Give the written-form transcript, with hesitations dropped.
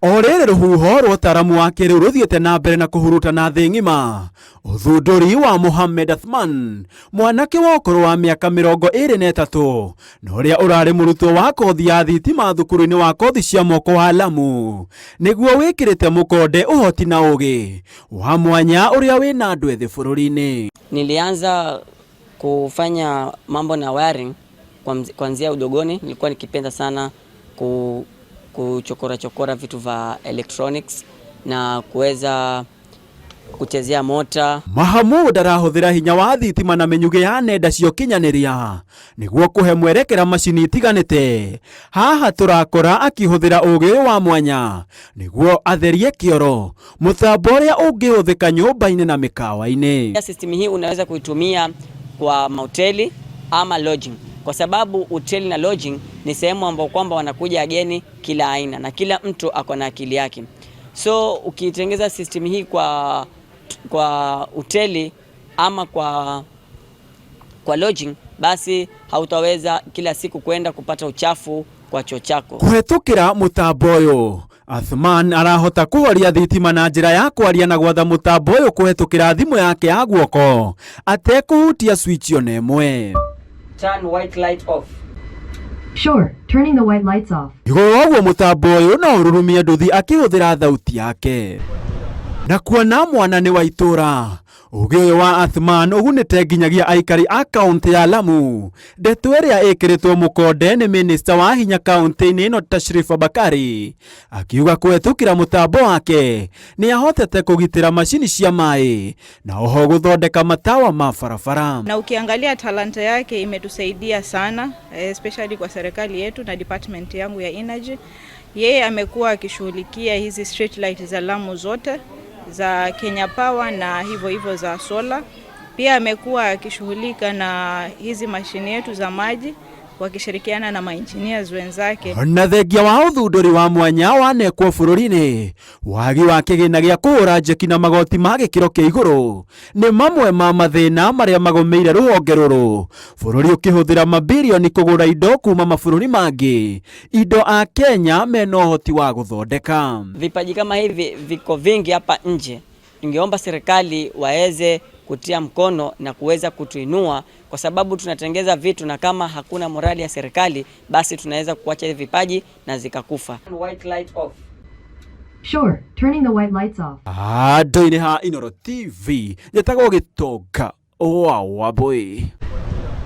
O rĩrĩ rũhuho rwa ũtaaramu wa kĩrĩu rũthiĩte na mbere na kũhurutana thĩ ng'ima, ũthundũri wa Mohamed Athman, mwanake wa ũkũrũ wa mĩaka 23 na ũrĩa ũrarĩ mũrutwo wa kothi ya thitima thukuru-inĩ wa kothi cia moko wa Lamu, nĩguo wĩkĩrĩte mũkonde ũhoti na ũgĩ wa mwanya ũrĩa wĩna andũ ethĩ bũrũri-inĩ. Nilianza kufanya mambo na wiring kuanzia udogoni. Nilikuwa nikipenda sana kuchokora chokora vitu vya electronics na kuweza kuchezea mota. Mahamud arahũthĩra hinya wa thitima na mĩnyugĩ ya nenda cia ũkinyanĩria nĩguo kũhe mwerekera macini itiganĩte. Haha tũrakora akĩhũthĩra ũgĩ ũyũ wa mwanya nĩguo atherie kĩoro, mũtambo ũrĩa ũngĩhũthĩka nyũmba-inĩ na mĩkawa-inĩ. System hii unaweza kuitumia kwa mahoteli ama lodging, kwa sababu hoteli na lodging ni sehemu ambayo kwamba wanakuja wageni kila aina na kila mtu ako na akili yake. So ukitengeza system hii kwa hoteli ama kwa lodging, basi hautaweza kila siku kwenda kupata uchafu kwa choo chako. Kũhetũkĩra mũtambo ũyũ, Athman arahota kũhoria thitima na njĩra ya kwaria na gwatha mũtambo ũyũ kũhetũkĩra thimũ yake ya guoko atekũhutia switch ona ĩmwe. Turn white light off. Sure, turning the white lights off. Igũrũ wa ũguo, mũtambo ũyũ no ũrurumie nduthi akĩhũthĩra thauti yake. Na kuona mwana nĩ wa itũra, ũgĩ ũyũ wa Athman ũgunĩte nginyagia aikari a kaũntĩ ya Lamu. Ndeto ĩrĩa ĩkĩrĩtwo mũkonde nĩ minista wa hinya kaũntĩ-inĩ ĩno Tashrifa Bakari, akiuga kũhetũkĩra mũtambo wake nĩ ahotete kũgitĩra macini cia maĩ na oho gũthondeka matawa ma barabara. Na ukiangalia talanta yake imetusaidia sana, especially kwa serikali yetu na department yangu ya energy. Yeye amekuwa akishughulikia hizi street light za Lamu zote za Kenya Power na hivyo hivyo za solar. Pia amekuwa akishughulika na hizi mashine yetu za maji wakishirikiana na maengineers wenzake. Na thengia wa ũthundũri wa mwanya wanekwo bũrũri-inĩ, wagi wa kĩgĩna gĩa kũhũra njeki na magoti ma gĩkĩro kĩa igũrũ nĩ mamwe ma mathĩna marĩa magũmĩire rũhonge rũrũ, bũrũri ũkĩhũthĩra mabirioni kũgũra indo kuma mabũrũri mangĩ, indo a Kenya mena ũhoti wa gũthondeka. Vipaji kama hivi viko vingi hapa nje. Ningeomba serikali waweze kutia mkono na kuweza kutuinua, kwa sababu tunatengeza vitu na kama hakuna morali ya serikali, basi tunaweza kuacha hivi vipaji na zikakufa. White light off. Sure, turning the white lights off. Andũ-inĩ ha Inooro TV, njĩtagwo Gĩtonga wa Wambũi.